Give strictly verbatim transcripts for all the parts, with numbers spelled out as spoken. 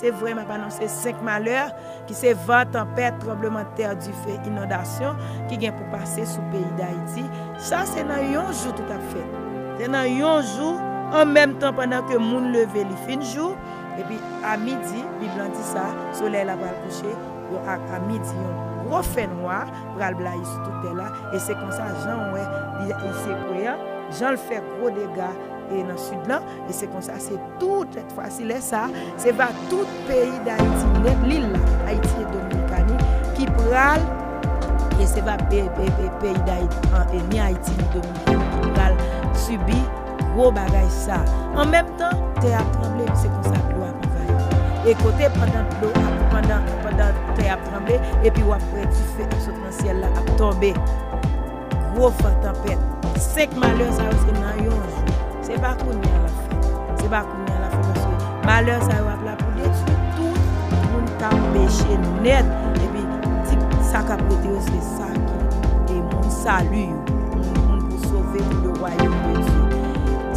Se vre, m ap anonse senk malè, ki se van, tanpèt, tranblemanntè, dife, inondasyon, ki gen pou pase sou peyi Dayiti. Sa se nan yon jou tout ap fèt. Se nan yon jou, an menm tan pandan ke moun leve li fin jou, epi a midi, Bib lan di sa, solèy la pral kouche, yo a, a midi, yon gwo fènwa pral blayi sou tout tè la, e se konsa jan w wè li, li sekwe an, jan l fè gwo dega e nan sid lan, e se konsa se tout, fwa si lè sa, se va tout peyi Dayiti nèt, lil la, Ayiti e Dominikani, ki pral, e se va pe, pe, pe, peyi Dayiti, an, e ni Ayiti ni Dominikani ki pral sibi gwo bagay sa. An menm tan, tè ap tranble, se konsa dlo ap anvayi. E kote pandan dlo ap, pandan, pandan tè ap tranble, epi w ap wè dife ap sot nan syèl la, ap tonbe. Gwo van tanpèt. Senk malè sa yo se nan yon jou. Se pa kounye a l ap fèt. Se pa kounye a l ap fèt paske malè sa yo ap la pou detwi tout moun k ap peche nèt. Epi, di sa k ap rete yo, se sa ki e moun sali yo. Moun, moun pou sove pou yo wayòm de Dye.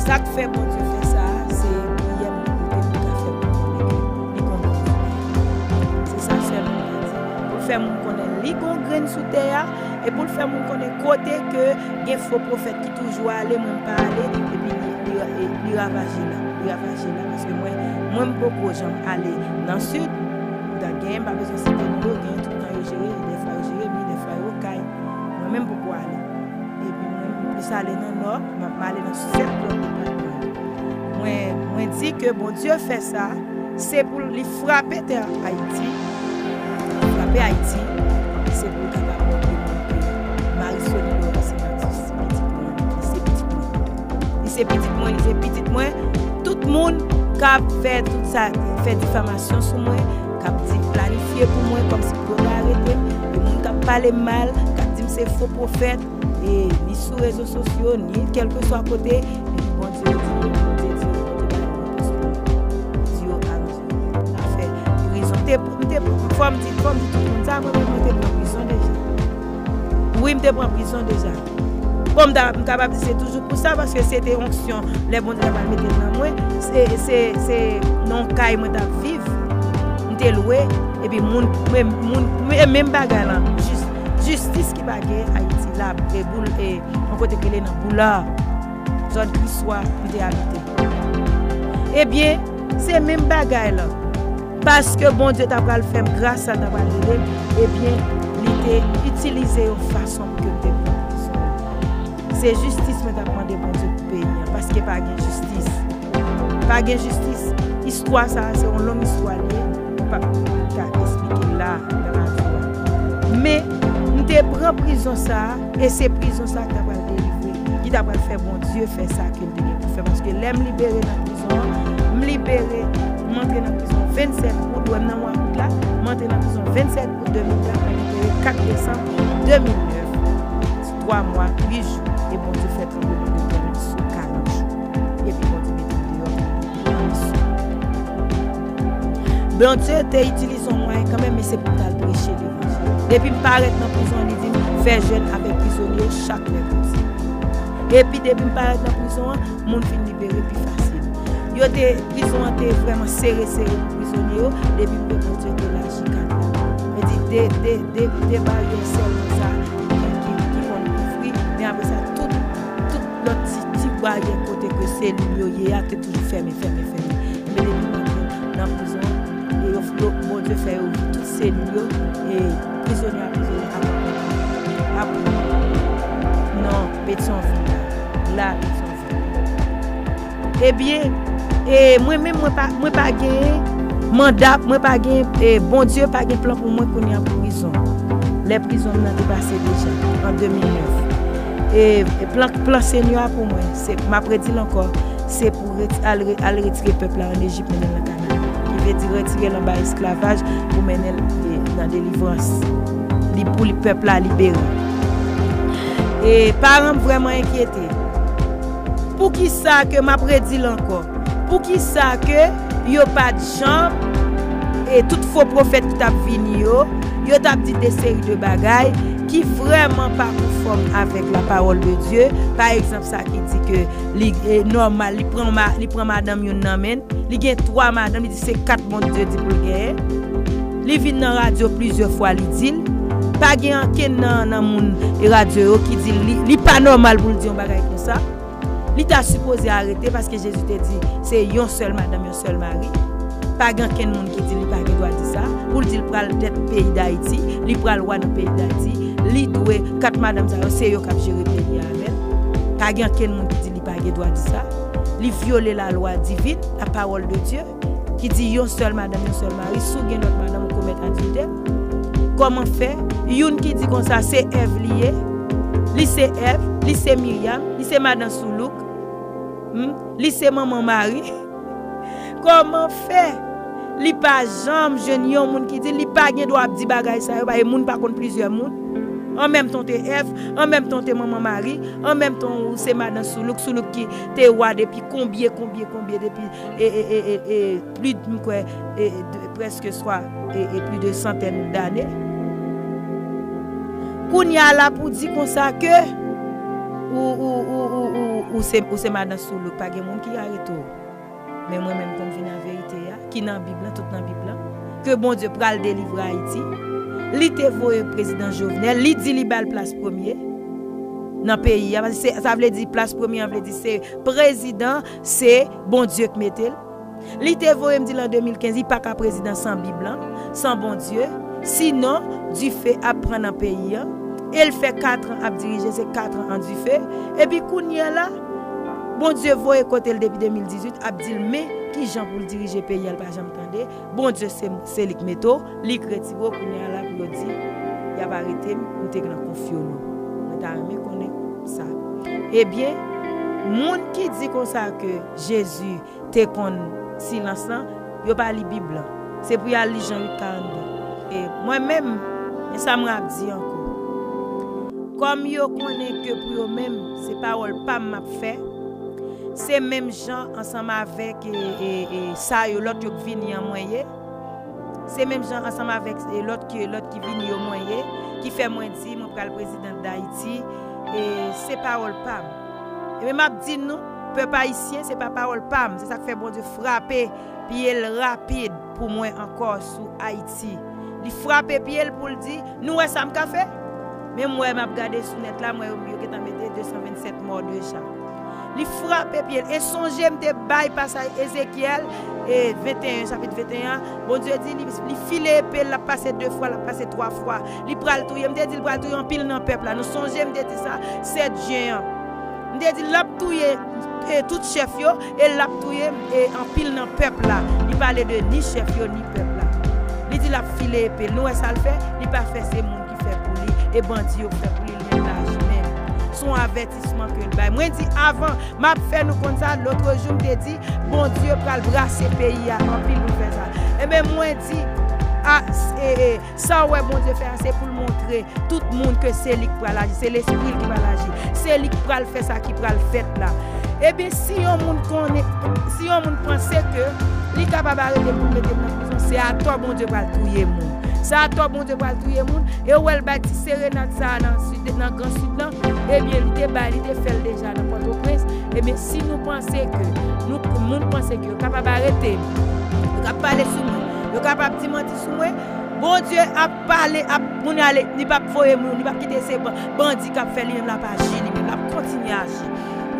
Sa k fè Bondye fè sa a, se priyè m li te pou ta fè pou moun li konn. Se sa sèlman l te di. Pou l fè moun konnen li gon grenn sou tè a, e pou l fè moun konnen kote ke gen fo pwofèt ki toujou ale, mwen m pa ale, epi li, li, li, li ravaje la, li ravaje la, paske mwen, mwen m poko janm ale nan sid, m ta genyen, m pa bezwen site non yo, genyen tout tan yo jere, dèfwa yo jere, mi, dèfwa yo kay, mwen menm poko ale, epi mwen m plis ale nan nò, m ap ale nan sèt lòt depatman yo. Mwen, mwen di ke Bondye fè sa, se pou li frape tè Ayiti. Frape Ayiti, se pou l kapab montre moun ke Marisol Leroy se pitit mwen, li se pitit mwen. Li se pitit mwen, li se pitit mwen. Tout moun k ap fè tout sa, fè difamasyon sou mwen, k ap di, planifye pou mwen, kòmsi pou yo ta arete m, e moun k ap pale m mal, k ap di m se fo pwofèt, e ni sou rezo sosyo, ni kèlkeswa kote, epi Bondye di yo, Bondye di yo, Bondye ba yo repons pou yo. Di yo, a, afè prizon. Te, m te, fò m di, fò m di tout moun sa, mwen menm, mwen te pran prizon deja. Wi, m te pran prizon deja. Bon, m ta, m kapab di se toujou pou sa, paske se te onksyon, lè Bondye ta pral mete l nan mwen, se, se, se nan yon kay mwen t ap viv, m te lwe, epi moun, men, moun, men, menm bagay lan, jis, jistis ki pa gen Ayiti la, e boul, e yon kote k rele nan Boulard, zòn Kriswa, m te abite. Ebyen, se menm bagay lan. Paske Bondye ta pral fè m gras, sa l ta pral rele m, ebyen, li te itilize yon fason pou ke m te pran prizon. Se jistis mwen t ap mande Bondye pou peyi an, paske pa gen jistis. Pa gen jistis. Istwa sa a, se yon long istwa li ye. Mwen p ap ka esplike l la, nan radyo a. Men, m te pran prizon sa a, e se prizon sa a ki ta pral delivre, ki ta pral fè Bondye fè sa ke l te gen pou fè. Paske lè m libere nan prizon an, m libere, m antre nan prizon vennsèt out, ou wè m nan mwa out la, m antre nan prizon vennsèt out de mil kat, mwen libere kat desanm de mil nèf. Twa mwa, uit jou, e Bondye fè tranblemanntè lan sou karant jou. Epi Bondye mete m deyò pou li. Bondye te itilize yon mwayen kanmenm, men se pou m t al preche levanjil. Depi m parèt nan prizon an, li di m fè jèn avèk prizonye yo chak mèkredi. Epi depi m parèt nan prizon an, moun vin libere pi fasil. Yo te, prizon an te vrèman sere, sere pou prizonye yo, depi m te Bondye te laji kat la. Mwen di, de, de, de, de baryè sèlman sa ki, ki, ki konn kouvri, men apre sa, tout, tout lòt ti, ti baryè kote ke selil yo ye a te toujou fèmen, fèmen, fèmen. Men depi m antre nan prizon an, e yo, yo, Bondye fè yo ouvri tout selil yo, e prizonye a prizonye ap, ap, non, Petyonvil la, la Petyonvil. Ebyen, e mwen menm, mwen pa, mwen pa gen manda, mwen pa gen, e Bondye pa gen plan pou mwen kounye a pou prizon. Lè prizon m nan te pase deja, an de mil nèf. E, e plan, plan Senyè a pou mwen, se, m ap redi l ankò, se pou reti-, al re-, al retire pèp la ann Ejip, mennen l nan Kanan. Ki vle di retire l anba esklavaj pou mennen l, e, nan delivrans. Li, pou li, pèp la libere. E paran m vrèman enkyete. Poukisa ke, m ap redi l ankò, poukisa ke yo pa t janm, e tout fo pwofèt ki t ap vini yo, yo t ap di de seri de bagay, Li vrèman pa konfòm avèk la parole de Dieu. Pa egzanp, sa ki di ke li e nòmal, li pran, ma, li pran madanm youn nan men l, li gen twa madanm, li di se kat Bondye di pou l genyen. Li vin nan radyo plizyè fwa, li di l. Pa gen ankenn nan, nan moun e radyo yo ki di l, li, li pa nòmal pou l di yon bagay konsa. Li ta sipoze arete paske Jezi te di se yon sèl madanm, yon sèl mari. Pa gen ankenn moun ki di li pa gen dwa di sa. Pou l di l pral tèt peyi Dayiti, li pral wa nan peyi Dayiti, li dwe kat madanm sa yo, se yo k ap jere peyi a avè l. Pa gen ankenn moun ki di li pa gen dwa di sa. Li vyole lalwa divin, la parole de Dieu, ki di yon sèl madanm, yon sèl mari, si w gen lòt madanm, ou komèt adiltè. Kòman fè youn ki di konsa se Èv li ye, li se Èv, li se Miryam, li se madan Soulouk, hmm? Li se manman Mari. Kòman fè li pa janm jwenn yon moun ki di li pa gen dwa ap di bagay sa yo, paske moun pa konn plizyè moun. An menm tan w te Èv, an menm tan w te manman Mari, an menm tan ou se madan Soulouk, Soulouk ki te wa depi konbyen, konbyen, konbyen, depi e, e, e, e, e, pli, m kwè, e, e, de, prèske swa, e, e, pli de santèn dane. Kounye a la pou di konsa ke ou, ou, ou, ou, ou, ou se, ou se madan Soulouk, pa gen moun ki arete w. Men mwen menm, pou m vin a verite a, ki nan Bib lan, tout nan Bib lan, ke Bondye pral delivre Ayiti. Li te voye prezidan Jovenel, li di li ba l plas premye nan peyi a, paske se, sa vle di plas premye an vle di se prezidan, se Bondye k mete l. Li te voye m di l an de mil kenz, li pa ka prezidan san Bib lan, san Bondye. Sinon, dife ap pran nan peyi an. E l fè kat an ap dirije, se kat an an dife. Epi kounye a la, Bondye voye kote l depi de mil dizuit, ap di l men kijan pou l dirije peyi a, l pa janm tande. Bondye se, se li k mete w, li k retire w, kounye a la pou yo di, y ap arete m, m te nan konfyonn ou. Mwen ta renmen konnen sa. Ebyen, moun ki di konsa ke Jezi te konn silans lan, yo pa li Bib lan. Se pou y al li Jan uit karannde. E mwen menm, men sa mwen ap di ankò. Kòm yo konnen ke pou yo menm, se pawòl pa m m ap fè, se menm jan ansanm avèk, e, e, e, sa yo, lòt yo k vini an mwen ye. Se menm jan ansanm avèk, e, lòt ke, lòt ki vini yo mwen ye, ki fè mwen di mwen pral prezidan Dayiti, e se pawòl pa m. Ebyen, m ap di nou, pèp ayisyen, se pa pawòl pa m. Se sa k fè Bondye frape pye l rapid pou mwen ankò sou Ayiti. Li frape pye l pou l di, nou wè sa m ka fè? Men m wè, m ap gade sou nèt la, m wè yo, yo gentan mete de san vennsèt mò deja. Li frape pye l. E sonje, m te bay pasaj Ezekyèl, e venteyen, chapit venteyen an, Bondye di, li, li file epe l, l ap pase de fwa, l ap pase twa fwa. Li pral touye, m te di l pral touye anpil nan pèp la. Nou sonje, m te di sa, sèt jen an. M te di l ap touye, e, tout chèf yo, e l ap touye, e, anpil nan pèp la. Li pale de ni chèf yo, ni pèp la. Li di l ap file epe l. Nou wè sa l fè? Li pa fè, se moun ki fè pou li, e bandi yo k fè pou li, li menm laj menm. Se yon avètisman ke l bay. Mwen di avan, m ap fè nou konn sa, lotrejou m te di, Bondye pral brase peyi a anpil pou l fè sa. Ebyen, mwen di, a, e, e, sa w wè Bondye fè a, se pou l montre tout moun ke se li k pral aji, se lespri l ki pral aji, se li k pral fè sa ki pral fèt la. Ebyen, si yon moun konnen, si yon moun panse ke li kapab arete pou l mete m nan prizon, se atò Bondye pral touye moun. Se atò Bondye pral touye moun. E ou wè l bay ti serenad sa a nan sid, nan Gran Sid lan. Ebyen, li te bay, li te fè l deja nan Pòtoprens. Ebyen, si nou panse ke, nou, moun panse ke yo kapab arete m, yo k ap pale sou mwen, yo kapab di manti sou mwen, Bondye ap pale, ap, moun ale, li p ap voye moun, li p ap kite se ban-, bandi k ap fè, li menm l ap aji, li menm l ap kontinye aji.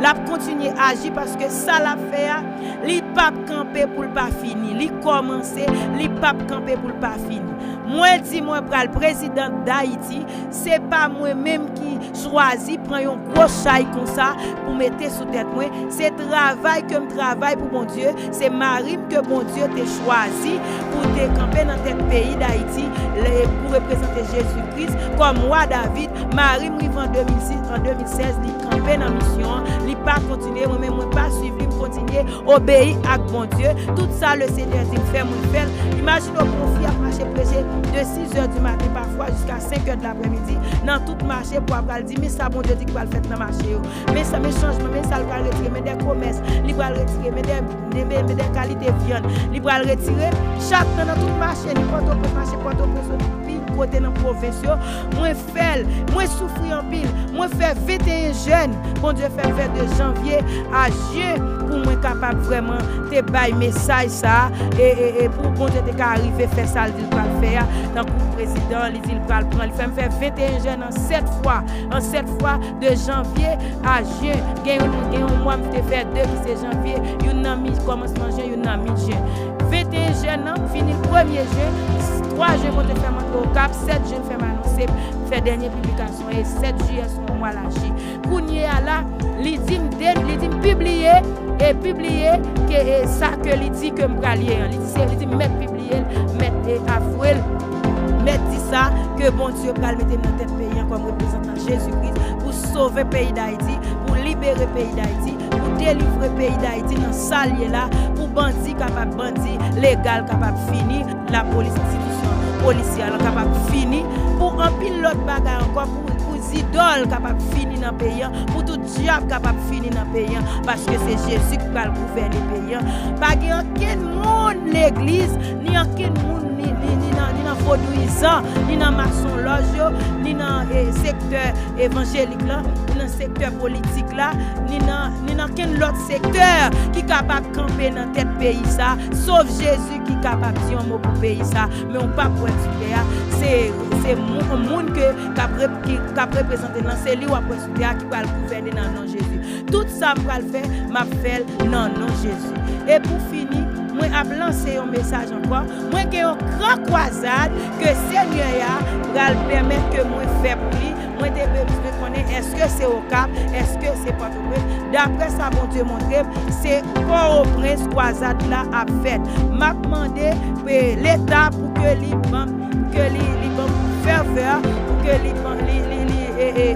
L ap kontinye aji paske sa l ap fè a, li p ap kanpe pou l pa fini. Li kòmanse, li p ap kanpe pou l pa fini. Mwen di mwen pral prezidan Dayiti, se pa mwen menm ki chwazi pran yon gwo chay konsa pou mete sou tèt mwen. Se travay ke m travay pou Bondye, se mari m ke Bondye te chwazi pou te kanpe nan tèt peyi Dayiti, pou reprezante Jezi Kris kòm wa David. Mari m rive an de mil sis, an de mil sèz, li kanpe nan misyon an, li pa kontinye, mwen menm mwen pa swiv li, m kontinye obeyi ak Bondye. Tout sa Lesenyè di m fè, mwen fè l. Imajine w pou yon fi ap mache preche de sis è di maten pafwa jiska senk è de laprèmidi nan tout mache pou apral di men sa Bondye di k pral fèt nan mache yo. Men sa, men chanjman, men sa l pral retire, men de komès li pral retire, men de, de, men, men de kalite vyann li pral retire. Chak tan nan tout mache, ni Pòtoprens, mache Pòtoprens, pi kote nan pwovens yo, mwen fè l, mwen soufri anpil, mwen fè venteyen jèn, Bondye fè m fè de janvye a jen pou mwen kapab vrèman te bay mesaj sa a, e, e, e pou Bondye te ka rive fè sa l di l pral fè a, tankou prezidan, li di l pral pran, li fè m fè venteyen jèn an sèt fwa, an sèt fwa, de janvye a jen, gen yon, gen yon mwa m te fè de ki se janvye, youn nan mi kòmansman jen, youn nan mi jen. Venteyen jen nan, m fini l premye jen, twa jen Bondye fè m antre Okap, sèt jen fè m anonse, fè dènye piblikasyon, e sèt jiyè se yon mwa laji. Kounye a la, li di m de, li di m pibliye, e pibliye ke, e sa ke li di ke m pral ye an. Li di se, li di m mèt pibliye l, mèt, e, avwe l, mèt di sa ke Bondye pral mete m nan tèt peyi an kòm reprezantan Jezi Kris pou sove peyi Dayiti, pou libere peyi Dayiti, pou delivre peyi Dayiti nan sa l ye la, pou bandi kapab bandi legal kapab fini, lapolis, enstitisyon polisyè lan kapab fini, pou anpil lòt bagay ankò, pou, pou zidòl kapab fini nan peyi an, pou tout dyab kapab fini nan peyi an, paske se Jezi ki pral gouvène peyi an. Pa gen ankenn moun legliz, ni ankenn moun, ni, ni, ni nan, ni nan vodouyizan, ni nan masonlòj yo, ni nan, e, sektè evanjelik lan, ni nan sektè politik la, ni nan, ni nan kenn lòt sektè ki kapab kanpe nan tèt peyi sa, sof Jezi ki kapab di yon mo pou peyi sa, men w p ap wè l sou tè a. Se, se moun, moun ke k ap rep-, ki, k ap reprezante l lan, se li w ap wè sou tè a ki pral gouvène nan non Jezi. Tout sa m pral fè, m ap fè l nan non Jezi. E pou fini, mwen ap lanse yon mesaj ankò. Mwen gen yon gran kwazad ke Senyè a pral pèmèt ke mwen fè pou li. Mwen te bezwen konnen èske se Okap, èske se Pòtoprens. Daprè sa Bondye montre m, se Pòtoprens kwazad la ap fèt. M ap mande, e, Leta pou ke li ban, ke li, li ban m favè, pou ke li ban, li, li, li, e, e,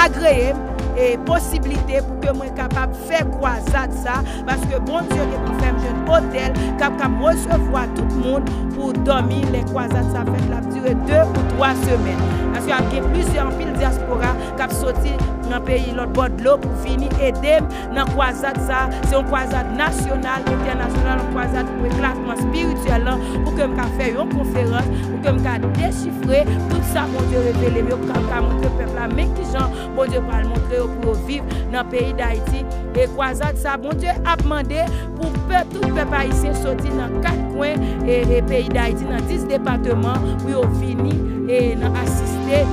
agreye m, e, posiblite pou ke mwen kapab fè kwazad sa, paske Bondye gentan fè m jwenn otèl k ap kab resevwa tout moun pou dòmi lè kwazad sa fèt, l ap dire de ou twa semèn. Paske ap gen plizyè, anpil dyaspora k ap soti nan peyi lòt bò dlo pou vini ede m nan kwazad sa. Se yon kwazad nasyonal, entènasyonal, yon kwazad pou eklatman espirityèl lan, pou ke m ka fè yon konferans, pou ke m ka dechifre tout sa Bondye revele m yo, pou ka, ka montre pèp la men kijan Bondye pral montre yo pou yo viv nan peyi Dayiti. E kwazad sa, Bondye ap mande pou pèp, tout pèp ayisyen soti nan kat kwen, e, e peyi Dayiti, nan dis depatman, pou yo vini, e, nan asiste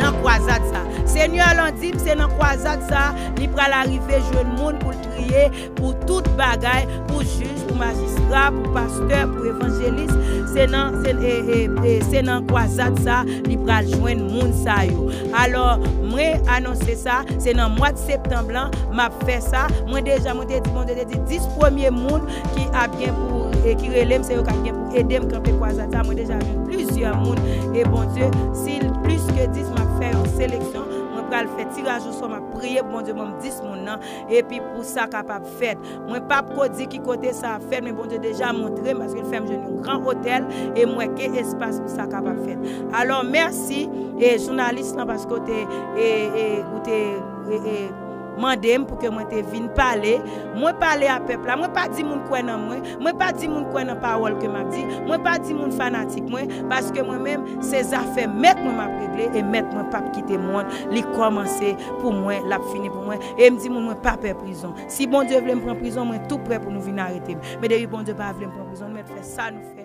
nan kwazad sa. Senyè lan di m, se nan kwazad sa li pral arive jwenn moun pou l triye pou tout bagay, pou jij, pou majistra, pou pastè, pou evanjelis. Se nan, se, e, e, e, se nan kwazad sa li pral jwenn moun sa yo. Alò, mwen anonse sa, se nan mwa septanm lan m ap fè sa. Mwen deja, mwen te di, Bondye te di dis premye moun ki ap gen pou, e ki rele m, se yo k ap gen pou ede m kanpe kwazad sa. Mwen deja jwenn plizyè moun. E Bondye, si l plis ke dis, m ap fè yon seleksyon. Mwen pral fè tiraj osò, m ap priye pou Bondye ban m dis moun nan. Epi pou sa kapab fèt. Mwen p ap ko di ki kote sa ap fèt, men Bondye deja montre m, paske l fè m jwenn yon gran otèl, e m wè gen espas pou sa kapab fèt. Alò, mèsi, e jounalis lan, paske w te, e, e, ou te, e, e, mande m pou ke mwen te vin pale. Mwen pale a pèp la. Mwen pa di moun kwè nan mwen. Mwen pa di moun kwè nan pawòl ke m ap di. Mwen pa di moun fanatik mwen, paske mwen menm, se zafè mèt mwen m ap regle, e mèt mwen p ap kite m wont. Li kòmanse pou mwen, l ap fini pou mwen. E m di moun, mwen pa pè prizon. Si Bondye vle m pran prizon, mwen tou prè pou nou vin arete m. Men depi Bondye pa vle m pran prizon, nou mèt fè sa nou fè.